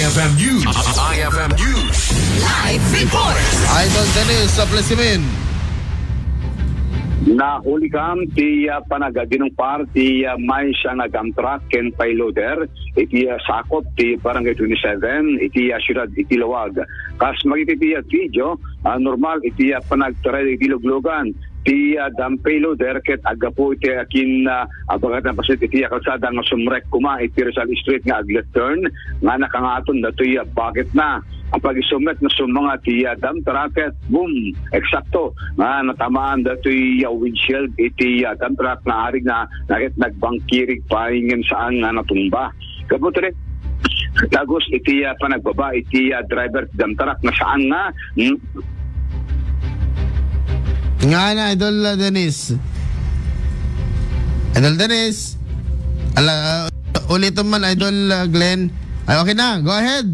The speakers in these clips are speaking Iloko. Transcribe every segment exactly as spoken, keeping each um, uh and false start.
F M News. I F M News. Live report. Idol Dennis sa Plesimin. Nahuli kan ti, ah, panagadinungpar ti, ah, maysa nga dump truck ken payloader iti, ah, sakup ti Barangay twenty-seven iti, ah, siudad iti Laoag. Kas makita iti, ah, video, ah, normal iti, ah, panagtaray iti luglugan ti, ah, dump payloader ket aggapu iti akin, ah, abagat na pasit iti, ah, kalsada nga sumrek koma iti Rizal Street nga ag-left turn nga nakangaton datoy, ah, bucket na. Ang pag-isumet na sumanga ti, ah, dump truck ket boom, eksakto nga natamaan datoy, ah, windshield iti, ah, dump truck nga arig na naket nagbangkirig pay ngem saan nga natumba. Gapu iti dagus iti, ah, panagbaba iti, ah, driver ti dump truck na saan nga, hmm? Nga na, Idol, ah, Dennis. Idol Dennis. Ala, ah, ulitin man, Idol, ah, Glenn. Ay, okay na. Go ahead.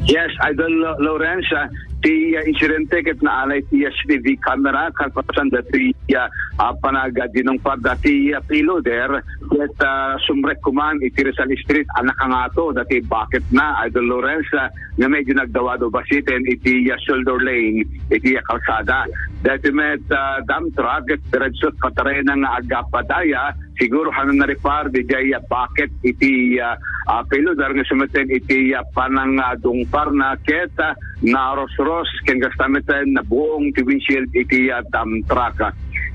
Yes, Idol Lo-, Lawrence, ah, ti, ah, insidente ket naalay ti, ah, C C T V camera kalpasan dati, ah, ah, panagadinungpar dati, ah, payloader ket, ah, sumrek koma iti Rizal Street a nakangato dati bucket na, Idol Lawrence, ah, nga medyo nagdawado basiten iti, ah, shoulder lane iti, ah, kalsada. Dati met, ah, dump truck ket diretso patarayna nga agapadaya, siguro hanan naripar diay, ah, bucket iti, ah, ah, payloader nga sumeten iti, ah, panang, ah, dungparna ket, ah, narosros ken kasta meten nabuong ti windshield iti, ah, dump truck.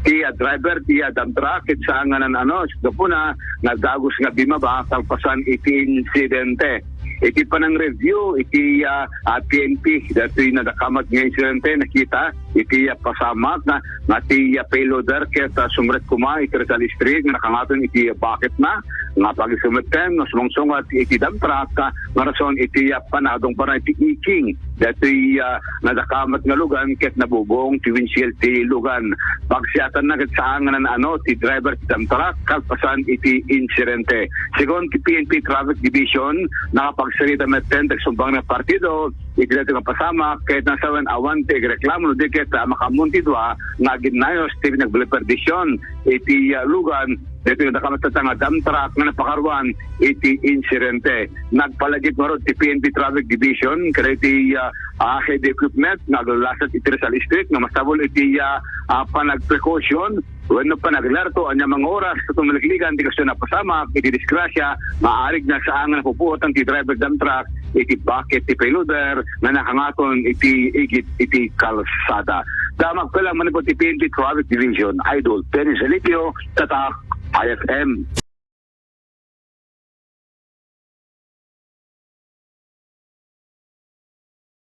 Ti, ah, driver ti, ah, dump truck ket saan nga nan-ano, gapuna nga dagus nga bimaba kalpasan iti insidente. Iti panang-review iti, ah, ah, P N P datoy nadakamat nga insidente, nakita iti, ah, pasamak nga, nga ti, ah, payloader ket, ah, sumrek koma iti Rizal Street nga nakangaton iti bucket na nga pag-isumetten nga sumangsungat iti dump truck, ah, nga rason iti, ah, panadong para iti iking datoy, ah, nadakamat nga lugan ket nabubuong ti windshield ti lugan. Pagsiatanna ket saan nga nan-ano ti driver ti dump truck kalpasan iti insidente. Segun ti P N P Traffic Division, nakapagsarita metten ti agsumbang nga partido iti daytoy nga pasamak ket nasawen awan ti agreklamo no di ket, ah, makaammo ti dua nga aginnayos ti pinagbaliperdision iti, ah, lugan daytoy nga dakamattata nga dump truck nga napakaruan iti insidente. Nagpalagip ngarud ti P N P Traffic Division kadagiti, ah, ah, heavy equipment nga aglalasat iti Rizal Street nga masapul iti, ah, ah, panagprecaution wenno panaglerto ania nga oras ket tumaliklikan ti kastoy a pasamak iti disgrasya nga arig na saan nga napupuotan ti driver dump truck iti bucket ti payloader nga nakangaton iti igid iti kalsada. Damag ko lang manipod ti P N P Traffic Division, Idol Dennis Alipio, Tatak I F M.